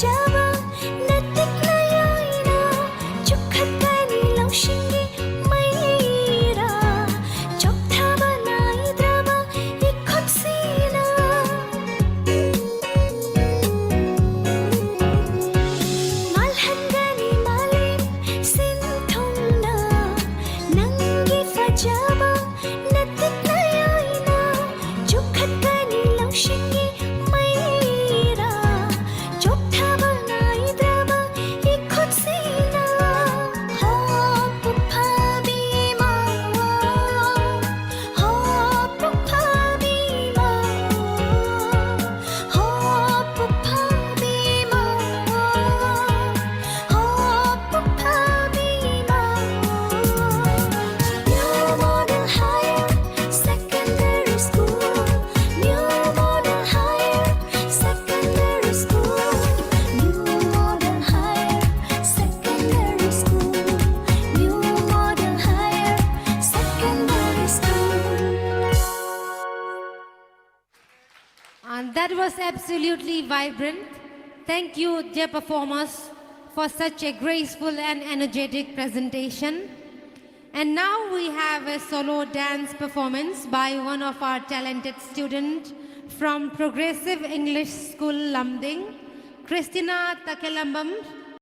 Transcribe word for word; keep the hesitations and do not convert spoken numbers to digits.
ꯆꯥꯕ ꯅꯠꯇꯤꯛ ꯅꯌꯥꯏꯅ ꯆꯨꯞꯈꯠꯀꯅꯤ ꯂꯧꯁꯤꯡꯒꯤ ꯃꯩꯔꯥ꯫ ꯆꯣꯛꯊꯕ ꯅꯥꯏꯗ꯭ꯔꯕ ꯏꯈꯨꯠꯁꯤꯅ ꯉꯥꯜꯍꯟꯒꯅꯤ ꯃꯥꯂꯦꯝ ꯁꯤꯟꯊꯨꯡꯅ ꯅꯪꯒꯤ ꯐꯖꯕ ꯅꯠꯇꯤꯛ ꯅꯌꯥꯏꯅ ꯆꯨꯞꯈꯠꯀꯅꯤ ꯂꯧꯁꯤꯡꯒꯤ ꯃꯩꯔꯥ꯫ ꯆꯣꯛꯊꯕ ꯅꯥꯏꯗ꯭ꯔꯕ ꯏꯈꯨꯠꯁꯤꯅ ꯍꯣ ꯄꯨꯛꯐꯥꯕꯤ ꯃꯥꯋꯣ, ꯍꯣ ꯄꯨꯛꯐꯥꯕꯤ ꯃꯥꯋꯣ, ꯍꯣ ꯄꯨꯛꯐꯥꯕꯤ ꯃꯥꯋꯣ, ꯍꯣ ꯄꯨꯛꯐꯥꯕꯤ ꯃꯥꯋꯣ꯫ New Model Higher Secondary School, New Model Higher Secondary School, New Model Higher Secondary School, New Model Higher Secondary School. And that was absolutely vibrant. Thank you, dear performers, for such a graceful and energetic presentation. And now we have a solo dance performance by one of our talented students from Progressive English School, Lumding, Christina Takelambam.